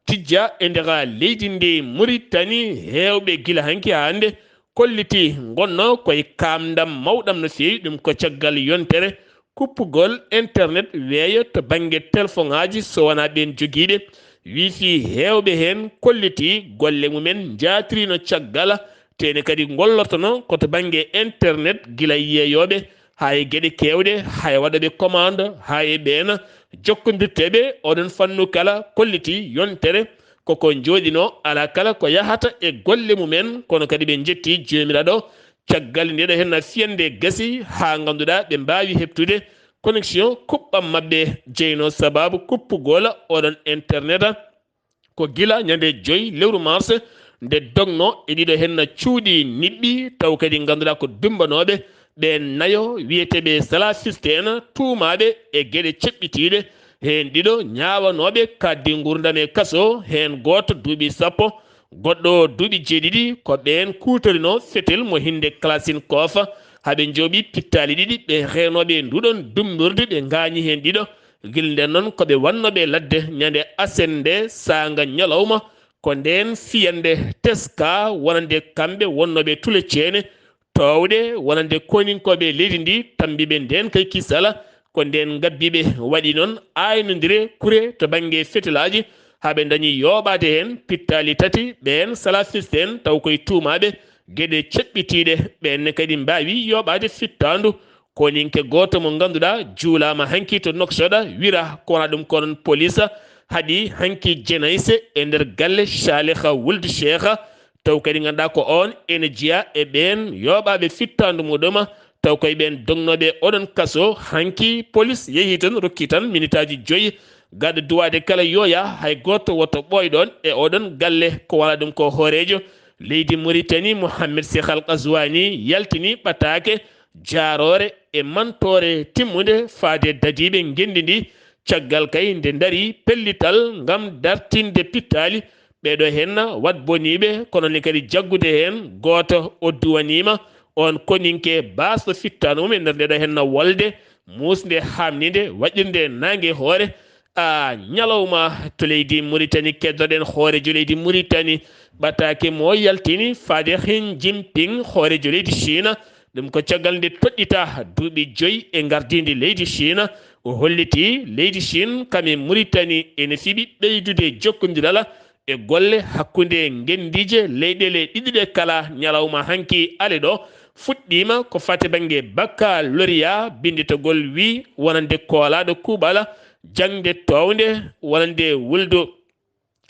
tijja e nder leydi ndi Muritani. Heewɓe gila hanki haa hannde kolliti ngonno koye kaamndam mawɗam no feewi, ɗum ko caggal yontere kuppugol internet weeyo to bannge telefoŋaaji, so wonaa ɓeen jogiiɓe wifi. Heewɓe heen kolliti golle mumen njaatirino caggal, tene kadi ngollortono ko to bannge internet, gila yeeyooɓe haa e geɗe keewɗe, haa e waɗooɓe commande, haa e ɓeen jokkondirteeɓe oɗon fannu kala kolliti yontere koko njooɗino, alaa kala ko yahata e golle mumen, kono kadi ɓe njetti Joomiraaɗo caggal ndeɗo henna fiyande gasi haa ngannduɗaa ɓe mbaawi heɓtude connexion kuɓɓam maɓɓe. Jeyno sabaabu kuppugol oɗon internet ko gila ñande joy lewru mars nde dogno e ɗiɗo henna cuuɗi niɓɓi, taw kadi ngannduɗaa ko dumbanooɓe ɓeen nayo wiyeteeɓe salafiste en, tuumaaɓe e geɗe ceɓɓitiiɗe, heen ɗiɗo ñaawanooɓe kaaddi nguurndam e kaso, heen gooto duuɓi sappo, goɗɗo o duuɓi jeeɗiɗi. Ko ɓeen kuutorinoo fetel mo hinnde Kalachnikov. Haa ɓe njooɓi pittaali ɗiɗi, ɓe reenooɓe e nduɗon dummbirdu, ɓe ngaañi heen ɗiɗo. Gila ndeen noon ko ɓe wannooɓe ladde ñande aset nde saanga ñalawma. Ko ndeen fiyande teska wonande kamɓe wonnooɓe tule ceene toowɗe wonande koninkooɓe leydi ndi, tammbiiɓe ndeen kay kisal. Ko ndeen ngabbiiɓe waɗi noon aynondire kure to bannge fetelaaji, haa ɓe ndañi yooɓaade heen pittaali tati ɓeen salafiste en, taw koye tuumaaɓe geɗe ceɓɓitiiɗe. Ɓeen ne kadi mbaawi yooɓaade fittaandu koninke gooto mo ngannduɗaa juulaama hanki to Nouakchott, wira ko wona ɗum ko noon police haɗi hanki jenayse e nder galle Saliha Wuld Cheikh. Taw kadi ngannduɗaa ko oon ene jeyaa e ɓeen yooɓaaɓe fittaandu muɗum, taw koye ɓeen dognooɓe oɗon kaso. Hanki polis yehi toon, rokki tan minitaaji joyi gaɗa duwaade kala yooya, hay gooto woto ɓooy ɗoon e oɗon galle. Ko wala ɗum ko hooreejo leydi Muritani, Mohammed Cheikh Al Ghazouani, yaltini ɓataake jaaroore e mantoore timmunde faade dadiiɓe ngenndi ndi. Caggal kay nde ndarii pellital ngam dartinde pittaali ɓeeɗo heen waɗ boniiɓe, kono ne kadi jaggude heen gooto o duwaniima oon koninke baasɗo fittaandu mum e nder ndeɗo heen wolde muusnde haamninde waɗirnde naange hoore. a ñalawma to leydi Muritani. Keddoɗen hoorejo leydi Muritani, ɓataake mo yaltini faade Xi Jinping, hoorejo leydi Chine. Ɗum ko caggal nde toɗɗita duuɓi joyi e ngardiindi leydi Chine. O holliti leydi Chine kam e Muritani ene fiɓi ɓeydude jokkondiral e golle hakkunde ngenndiije leyɗeele ɗiɗi ɗe kala. Ñalawma hanki ale ɗo fuɗɗiima ko fate bannge baccalauréat, binnditagol wi wonande koolaaɗo kuuɓal jaŋde toownde wonande wuldu,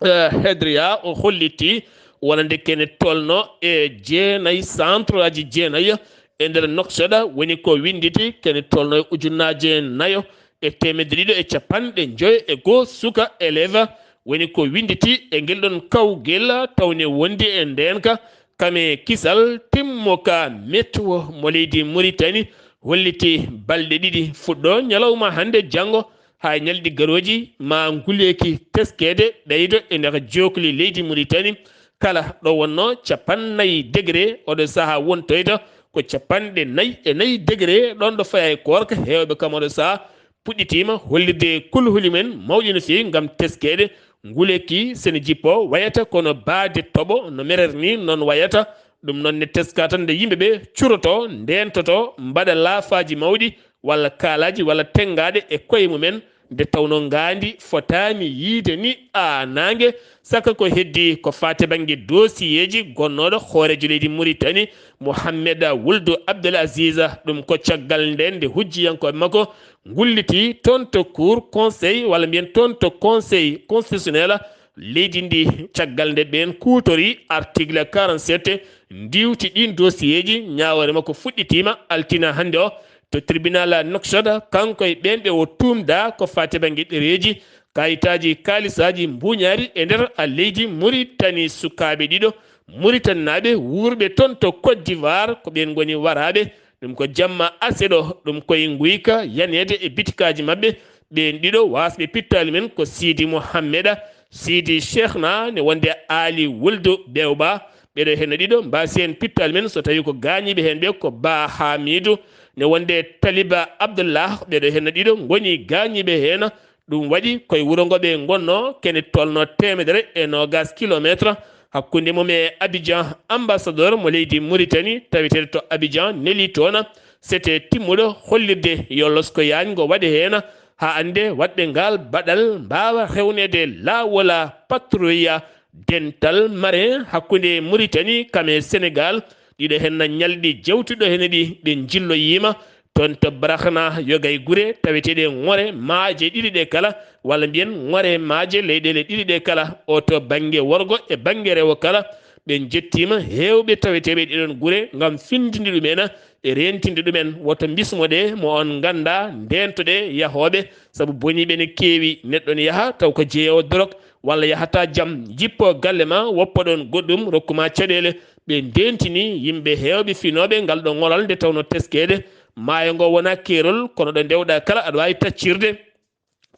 eh, Hedria. O holliti wonande kene tolno e jeenayi centre aji jeenayi e nder Nouakchott, woni ko winnditi kene tolno e ujunnaaje nayo e teemedde ɗiɗo e capanɗe njoyo e goo suka élève, woni ko winnditi e ngel ɗon kawgel tawne wondi e ndeenka kame kisal timmoka. Météo mo leydi Muritani holliti balɗe ɗiɗi fuɗɗo ñalawma hannde janngo haa e ñalɗi garooji ma nguleeki teskeede ɓeydo e nder jookli leydi Muritani. Kala ɗo wonno capannayyi degré, oɗo sahaa wontoyta ko capanɗe nayi e nayi degré. Ɗon ɗo fayaa e koorka, heewɓe kam oɗo sahaa puɗɗitiima hollirde kulhuli men mawɗi no feewi ngam teskeede. Nguleeki sene jippo wayata kono baade toɓo no merer ni, noon wayata. Ɗum noon ne teska tan nde yimɓe ɓe curoto, ndeentoto, mbaɗa laafaaji mawɗi walla kaalaaji walla tenngaade e koye mumen, nde tawno ngaandi fotaani yiyde ni a naange. Saka ko heddi ko faati bannge dossier ji gonnooɗo hooreejo leydi Muritani, Mohamed Wuldu Abdel Aziz. Ɗum ko caggal nde nde hujjiyankooɓe makko ngulliti toon to Cour Conseil, walla mbiyen toon to Conseil Constitutionnel leydi ndi, caggal nde ɓeen kuutori article quarante-sept, ndiwti ɗiin dossier ji. Ñaawoore makko fuɗɗitiima altina hannde o to tribunal Nouakchott, kanko e ɓeen ɓe o tuumdaa ko faati bannge ɗereeji, kayitaaji, kaalisaaji mbuuñaari e nder a leydi Muritani. Sukaaɓe ɗiɗo Muritaninaaɓe wuurɓe toon to Côte d'Ivoire, ko ɓeen ngoni waraaɓe. Ɗum ko jamma aseɗo, ɗum koye nguyka yaneede e bitikaaji maɓɓe. Ɓeen ɗiɗo waasɓe pittaali men ko Sidi Mohammeda, Sidi Cheikhna, ne wonde Ali Wuldu Bewba. Ɓeɗo heen ɗiɗo mbaasi heen pittaali men, so tawi ko gaañiiɓe heen ɓe ko Ba Hamidu, ne wonde Taliba Abdullah. Ɓeɗo heen ɗiɗo ngoni gaañiiɓe heen. Ɗum waɗi koye wuro ngo ɓe ngonno, kene tolno teemedere e noogas kilometre hakkunde mum e Abidjan. Ambassadeur mo leydi Muritani taweteeɗo to Abidjan neli toon sete timmuɗo hollirde yo losko yaañgo waɗe heen, haa annde waɗɓe ngal baɗal mbaawa rewneede laawola patrouille dental marin hakkunde Muritani kam e Senegal. Ɗiɗo heen na ñalɗi jewtuɗo heen ɗi ɓe njilloyiima toon to Barakhna, yoga e gure taweteeɗe ŋore maaje ɗiɗi ɗe kala, walla mbiyen ŋore maaje leyɗeele ɗiɗi ɗe kala, o to bannge worgo e bannge rewo kala. Ɓe njettiima heewɓe taweteeɓe ɗiɗon gure ngam findinde ɗumen e reentinde ɗumen. Woto mbismo ɗe mo on nganndaa, ndeento ɗe yahooɓe, sabu boniiɓe ne keewi. Neɗɗo ne yaha taw ko jeeyowo dorog walla yahata jam, jippo galle ma, woppo ɗon goɗɗum, rokku ma caɗeele. Ɓe ndeentini yimɓe heewɓe finooɓe ngal ɗo ŋoral nde tawno teskeede maayo ngo wona keerol, kono ɗo ndewɗa kala aɗa waawi taccirde.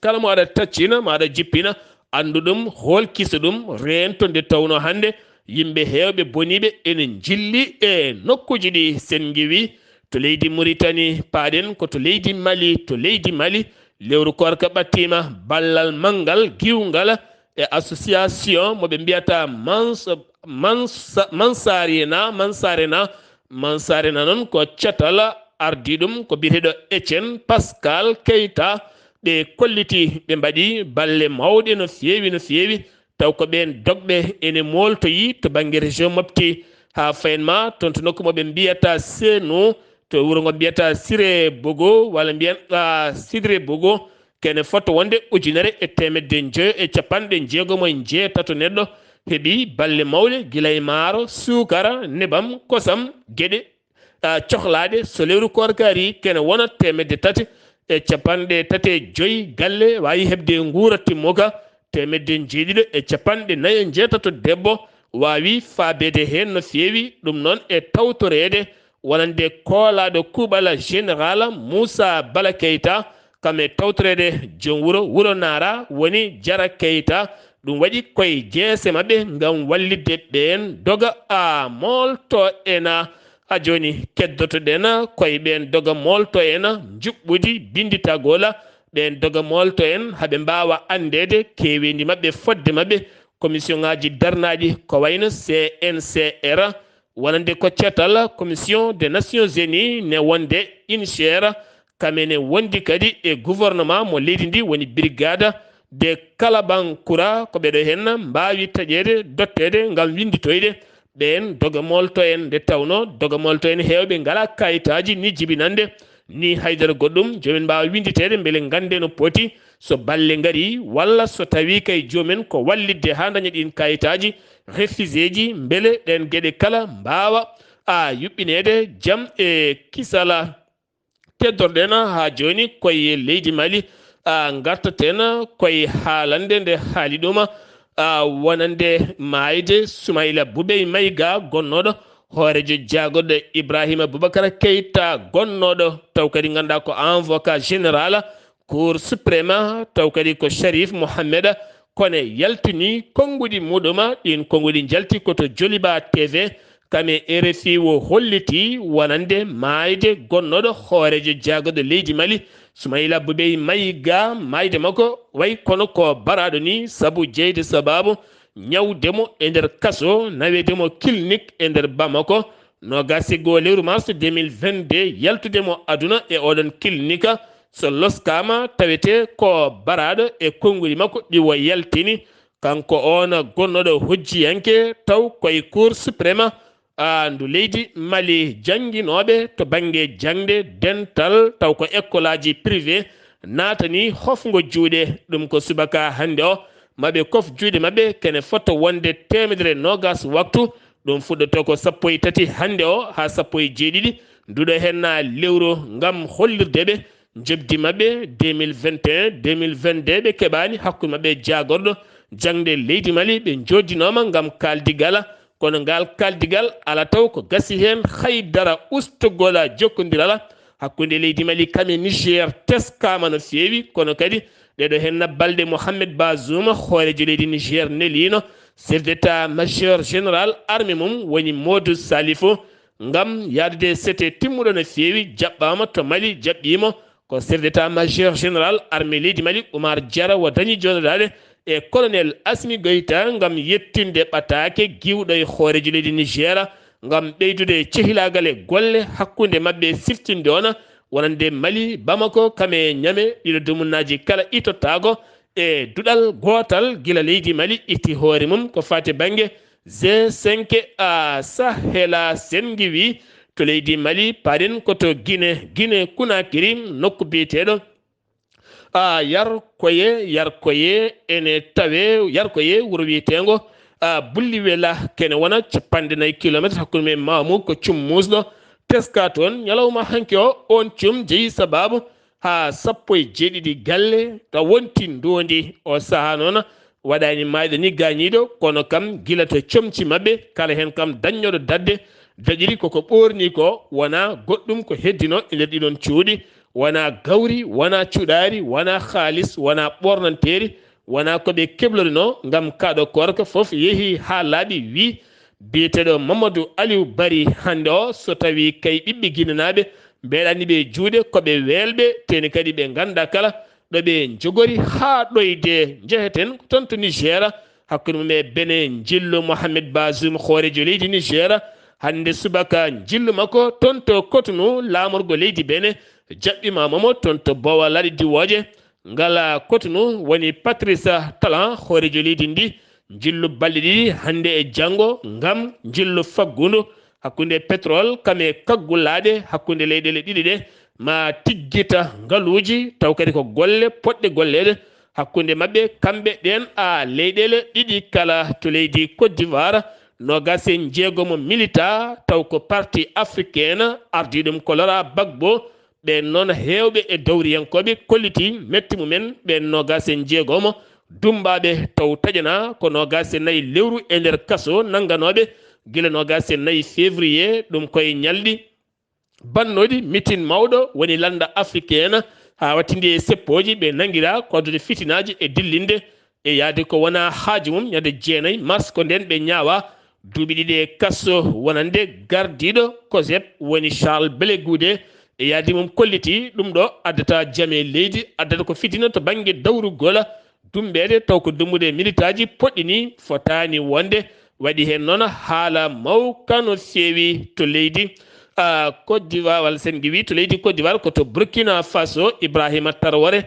Kala mo aɗa taccina ma aɗa jippina, anndu ɗum, hoolkiso ɗum, reento nde tawno hannde yimɓe heewɓe boniiɓe ene njilli e nokkuuji ɗi. Sen ngiwi to leydi Muritani, paaɗen ko to leydi Mali. To leydi Mali, lewru koorka ɓattiima ballal manngal giwngal e association mo ɓe mbiyata Mans-, Mansa-, Mansarina, Mansarina, Mansarina noon ko catal ardii ɗum ko biyeteeɗo Etienne Pascal Keita. Ɓe kolliti, ɓe mbaɗi balle mawɗe no feewi, no feewi, taw ko ɓeen dogɓe ene mooltoyi to bannge région Mopti, haa fayin ma toon to nokku mo ɓe mbiyata Senu, to wuro ngo mbiyata Sire Bogo, walla mbiyen, ah, Sidre Bogo. Kene fotto wonde ujunere e teemedde njoyo e capanɗe jeegom e njeetato neɗɗo heɓi balle mawɗe, gila e maaro, suukara, nebam, kosam, geɗe, ah, cohlaaɗe. So lewru koorka ari, kene wona teemedde tati e capanɗe tati e joyi galle waawi heɓde nguura timmuka, teemedde jeeɗiɗo e capanɗe nayi e njeetato debbo waawi faabeede heen no feewi. Ɗum noon e tawtoreede wonande koolaaɗo kuuɓal Général Moussa Bala Keita, kam e tawtoreede joom wuro, wuro Naara, woni Jara Keita. Ɗum waɗi koye jeese maɓɓe ngam wallitde ɓeen doga a moolto en. Haa jooni keddoto-ɗen koye ɓeen doga moolto en, njuɓɓudi binnditagol Ɓeen doga moolto en, haɓe mbaawa anndeede keeweendi maɓɓe fodde maɓɓe commission ŋaaji darnaaɗi ko wayno C N C R, wonande ko cetal Commission des Nations Unies ne wonde INCHR, kamene wondi kadi e gouvernement mo leydi ndi woni brigade de Kalabankura, ko ɓeɗo hen mbaawi taƴeede, dotteede ngam winnditoyde ɓeen doga moolto en, nde tawno doga moolto en heewɓe ngalaa kayitaaji ni jibinande ni haydara goɗɗum, jomin mbaawa winnditeede mbele ngannden no poti, so balle ngari, walla so tawi kay jomin ko wallitde haa ndaña ɗiin kayitaaji, refusé ji, mbele ɗeen geɗe kala mbaawa a yuɓɓineede jam e kisala. Teddorɗen haa jooni koye leydi Mali, a ngartaten koye haalande nde haali ɗum, a wonande maayde Soumaïla Boubèye Maïga, gonnooɗo hooreejo jaagorɗo Ibrahima Boubacar Keita, gonnooɗo taw kadi ngannduɗaa ko avocat général Cour suprême, taw kadi ko Sharif Mohammed Kone yaltini konnguɗi muɗum. Ɗiin konnguɗi njalti ko to Joliba T V, kam e R F I o holliti wonande maayde gonnooɗo hooreejo jaagorɗo leydi Mali, Soumaïla Boubèye Maïga, maayde makko way kono ko baraaɗo ni, sabu jeyde sabaabu ñawde mo e nder kaso, naweede mo clinique e nder Bamako, noogaas e goo lewru mars deux mille vingt-deux, yaltude mo aduna e oɗon clinique, so loskaama, tawetee ko baraaɗo e konnguɗi makko ɗi o yaltini. Kanko oon gonnooɗo hujjiyanke taw koye Cour suprême, a, ndu leydi Mali, jannginooɓe to bannge jaŋde dental taw ko ekkolaaji privé naatani hofngo juuɗe. Ɗum ko subaka hannde o, maɓe kof juuɗe maɓɓe kene fota wonde teemedere noogaas waktu. Ɗum fuɗɗoto ko sappo e tati hannde o haa sappo e jeeɗiɗi nduɗo henna lewru ngam hollirde ɓe njoɓdi maɓɓe deux mille vingt et un, deux mille vingt-deux ɓe keɓaani hakkunde maɓɓe jaagorɗo jaŋde leydi Mali. Ɓe njooddinooma ngam kaaldigal, kono ngal kaaldigal ala taw ko gasi heen haydara ustugol jokkondiral hakkunde leydi Mali kam e Niger teskaama no feewi, kono kadi ɗeɗo heen balɗe Mohamed Bazoum, hooreejo leydi Niger, neliino chef d'état major général armée mum woni Modou Salifou ngam yahdude sete timmuɗo no feewi, jaɓɓaama to Mali, jaɓɓiimo ko chef d'état major général armée leydi Mali, Oumar Diarra, o dañi jooɗodaade e colonel Assimi Goïta ngam yettinde ɓataake giwɗo e hooreejo leydi Niger ngam ɓeydude cehilaagal e golle hakkunde maɓɓe siftinde ona wonande Mali, Bamako, kam e Niamey, ɗiɗo dumunnaaji kala itottaako e duɗal gootal gila leydi Mali itti hoore mum ko faati bannge G cinq a Sahela Sengiwi to leydi Mali, paaɗen ko to Guinée, Guinée Conakry, nokku biyeteeɗo a Yarkoye, Yarkoye ene tawe, Yarkoye wuro wiyeteengo a Bulliwela, kene wona capanɗe nayi kilometre hakkunde men Mamou ko cummusɗo teska toon. Ñalawma hanki o, oon cum jeyi sabaabu haa sappo e jeeɗiɗi galle ta wonti ndoondi. O sahaa noon waɗaani maayɗo ni gaañiiɗo, kono kam gila to comci maɓɓe, kala heen kam daññooɗo daɗde daɗiri koko ɓoorni ko, wonaa goɗɗum ko heddino e nder ɗiɗon cuuɗi, wonaa gawri, wonaa cuɗaari, wonaa haalis, wonaa ɓoornanteeri, wonaa ko ɓe keblorino ngam kaɗo koorka fof yehi haa laaɓi, wi biyeteeɗo Mamadou Aliou Bari hannde o, so tawi kay ɓiɓɓe Guinénaaɓe mbeɗani ɓe juuɗe ko ɓe weelɓe, teni kadi ɓe ngannda kala ɗo ɓe njogori haa ɗoyde. Njeheten ko toon to Niger, hakkunde mum e Benin, njillu Mohamed Bazoum, hooreejo leydi Niger, hannde subaka njillu makko toon to Cotonou, laamorgo leydi Benin, jaɓɓiima mo toon to Bowal laaɗe diwooje. Ngala Cotonou woni Patrice Talon, hooreejo leydi ndi, njillu balɗe ɗiɗi hannde e janngo ngam njillu faggundu hakkunde pétrole kam e kaggulaaɗe hakkunde leyɗeele ɗiɗi ɗe, ma tiggita ngaluuji, taw kadi ko golle poɗɗe golleede hakkunde maɓɓe kamɓe ɗeen a leyɗeele ɗiɗi kala to leydi Côte d'Ivoire. Noogaas e njeegomo milita, taw ko Parti Africain ardii ɗum ko Laurent Gbagbo. Ɓeen noon, heewɓe e dowriyankooɓe kolliti metti mumen. Ɓeen noogaas e njeegomo dummbaaɓe taw taƴanaa ko noogaas e nayi lewru e nder kaso nannganooɓe gila noogaas e nayi février, ɗum koye ñalɗi bannooɗi mitin mawɗo woni lannda africaine, haa wattindi e seppooji ɓe nanngiraa ko addude fitinaaji e dillinde e yahde ko wonaa haaju mum ñande jeenayi mars, ko ndeen ɓe ñaawaa duuɓi ɗiɗi e kaso wonande gardiiɗo COSEP woni Charles Blé Goudé e yaadi mum kolliti ɗum ɗo addata jame leydi, addata ko fitina to bannge dawrugol dummbeede, taw ko dumbude militaaji poɗɗi ni fotaani wonde. Waɗi heen noon haala mawka no feewi to leydi, ah, Côte d'Ivoire, walla sen ngiwi to leydi Côte d'Ivoire, ko to Burkina Faso, Ibrahima Traoré,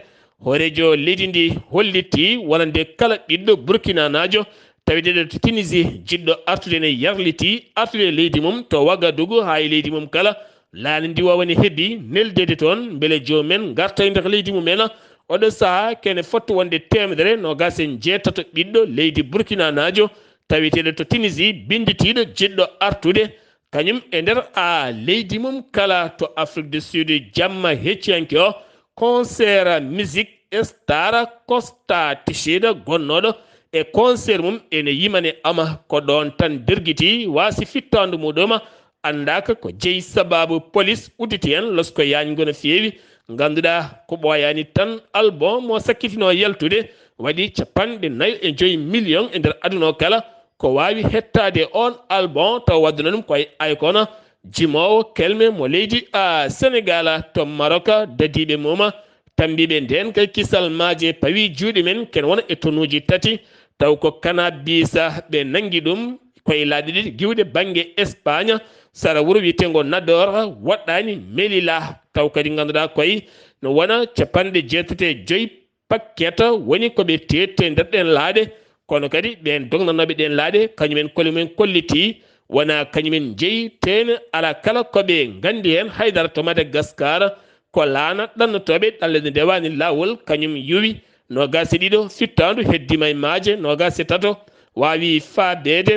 hooreejo leydi ndi, hollitii wonande kala ɓiɗɗo burkinanaajo taweteeɗo to Tunisie, jiɗɗo artude ne yarlitii artude leydi mum to Wagadugu, haa e leydi mum kala, laana ndi waawani heɓi neldeede toon, mbele joom men ngarta e nder leydi mum en. Oɗo sahaa kene fotto wonde teemedere noogaas e jeetato ɓiɗɗo leydi burkinanaajo taweteeɗo to Tunisie, binnditiiɗo jiɗɗo artude kañum e nder a leydi mum kala to Afrique du Sud. Jamma hecciyanke o, concert musique star Costa Teixeira gonnooɗo e concert mum ene yimane ama ko ɗoon tan dergiti waasi fittaandu muɗum. Anndaaka ko jeyi sabaabu polis udditi heen losko yaañgo no feewi. Ngannduɗaa ko ɓooyaani tan Albon mo sakkitinoo yaltude waɗi capanɗe nayo e joyi million e nder aduna o kala. Ko waawi hettaade oon Albon taw wadduna ɗum koye ay kono jimoowo kelme mo leydi a Senegal to Maroc dadiiɓe mum tambiiɓe ndeen kay kisal maaje pawi juuɗe men ken wona e tonuuji tati taw ko kanabisa ɓe nanngi ɗum koye laaɗe ɗiɗi giwde bannge Espagne sara wuro wiyeteengo Nador woɗɗaani Melilla taw kadi ngannduɗaa koye no wona capanɗe jeetati e joyi pakket woni ko ɓe teetti e nder ɗeen laaɗe kono kadi ɓeen dognanooɓe ɗeen laaɗe kañumen koli mumen kollitii wona kañumen njeyi teene alaa kala ko ɓe nganndi heen haydara to Madagascar ko laana ɗannotooɓe ɗalleede ndewaani laawol kañum yuwi noogaas e ɗiɗo fittaandu heddiima e maaje noogaas e tato waawi faabeede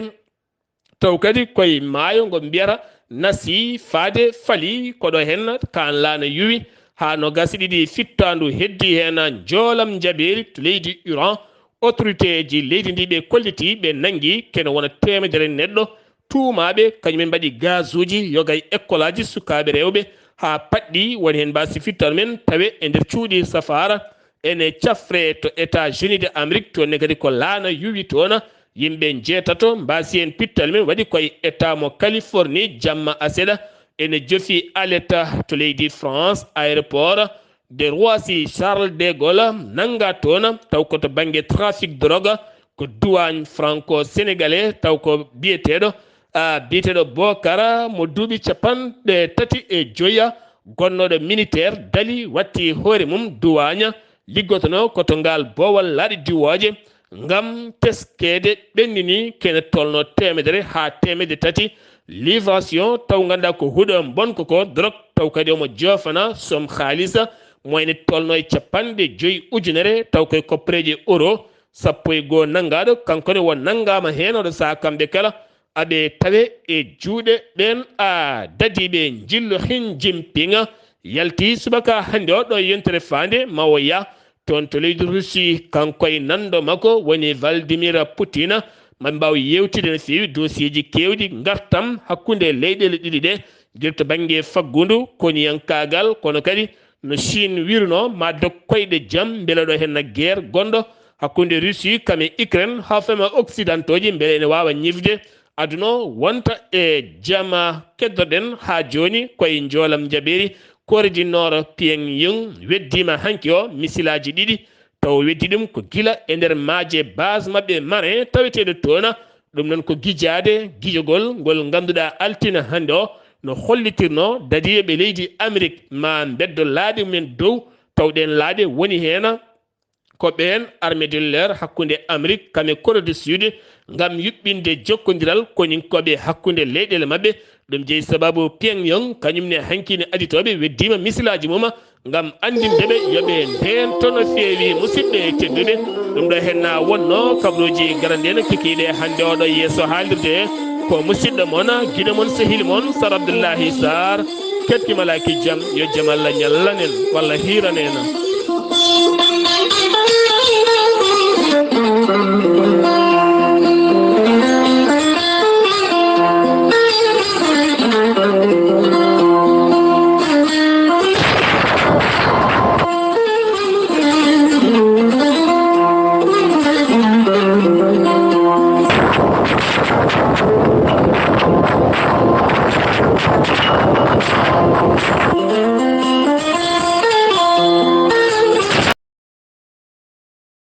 taw kadi koye maayo ngo mbiyata nasi faade fali koɗo henna kaan laana yuwi haa noogaas e ɗiɗi fittaandu heddi heen njoolam njabeeri to leydi Iran. Autorité ji leydi ndi ɓe kolliti ɓe nanngi kene wona teemedere neɗɗo tuumaaɓe kañumen mbaɗi gazuuji yoga e ekkolaaji sukaaɓe rewɓe haa paɗɗi woni heen mbaasi fittaandu men tawe e nder cuuɗi safaara ene cafre to États-Unis de Amérique toon ne kadi ko laana yuwi toon. Yimɓe njeetato mbaasi heen pittali men waɗi koye État mo Californie jamma aseɗa ene jofi aleta to leydi France aéroport de Roissy Charles de Gaulle nannga toon taw ko to bannge trafic drogue ko duwaañ franco sénégalais taw ko biyeteeɗo ah, biyeteeɗo Bokara mo duuɓi capanɗe tati e joya gonnooɗo militaire dali watti hoore mum duwaaña liggotonoo ko to ngaal boowal laaɗe diwooje ngam teskeede ɓenndini kene tolno teemedere haa teemedde tati livration taw ngannduɗaa ko huɗo mbonko ko drok taw kadi omo joofana som haalisa mo ene tolno e capanɗe joyi ujunere taw koye koppereeje euro sappo e goo nanngaaɗo kanko ne won nanngaama heen oɗo sahaa kamɓe kala aɓe tawe e juuɗe ɓeen a dadiiɓe njillo hin jimpiŋa yalti subaka hannde o ɗo yontere faande ma o yah toon to leydi Russie kanko e nanndo makko woni Valdimir Putina ma mbaaw yewtide no feewi dosieji keewɗi ngartam hakkunde leyɗeele ɗiɗi ɗe ngir to bannge faggundu koniyankaagal kono kadi no Chine wirunoo ma dog koyɗe jam mbele ɗo henna guerre gonɗo hakkunde Russie kam e Ukraine haa fema occidentooji mbele ene waawa ñifde aduna o wonta e jama keddoɗen haa jooni koye njoolam njabeeri Corée du Nord Pyongyang weddiima hanki o misilaaji ɗiɗi taw weddi ɗum ko gila e nder maaje base maɓɓe marin taweteeɗo toona ɗum noon ko gijaade gijogol ngol ngannduɗaa altine hannde o no hollitirnoo dadiiɓe leydi Amérique ma mbeddo laaɗe mumen dow taw ɗeen laaɗe woni heen ko ɓeen armée de l'air hakkunde Amérique kam e Corée du Sud ngam yuɓɓinde jokkondiral koninkooɓe hakkunde leyɗeele maɓɓe. Ɗum jeyi sababu Pyongyang kañum ne hanki ne aditooɓe weddiima misilaaji mum ngam anndinde ɓe yo ɓe ndeento no feewi. Musidɓe tedduɓe, ɗum ɗo heen na wonno kabaruuji garanɗe no kikiiɗe hannde oɗo yeeso haalirde ko musidɗo mon gine mon sehil mon Sar Abdullahi Sar. Keɗki malaaki jam yo jam Allah ñallanen walla hiiranen.